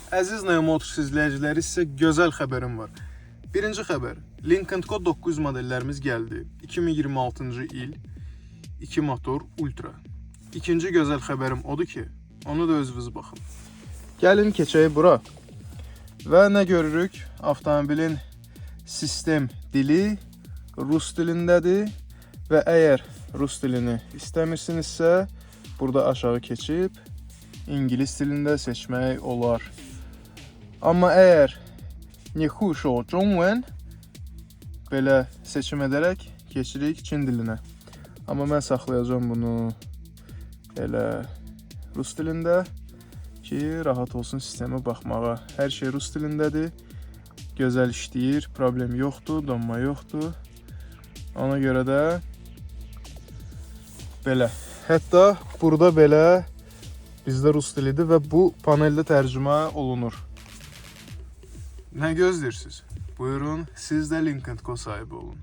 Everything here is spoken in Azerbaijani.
Əziz Neo Motors izləyiciləri, sizə gözəl xəbərim var. Birinci xəbər, Lincoln Co 900 modellərimiz gəldi. 2026-cı il 2 motor Ultra. İkinci gözəl xəbərim odur ki, onu da özünüz baxın. Gəlin keçək bura. Və nə görürük? Avtomobilin sistem dili rus dilindədir və əgər rus dilini istəmirsinizsə, burada aşağı keçib ingilis dilində seçmək olar. Amma əgər 你会说中文 belə seçim edərək keçirik Çin dilinə. Amma mən saxlayacağam bunu elə rus dilində ki, rahat olsun sistemə baxmağa. Hər şey rus dilindədir. Gözəl işləyir, problem yoxdur, donma yoxdur. Ona görə də belə. Hətta burada belə bizdə rus dilidir və bu paneldə tərcümə olunur. Nə gözləyirsiniz? Buyurun, siz də Lincoln Co sahibi olun.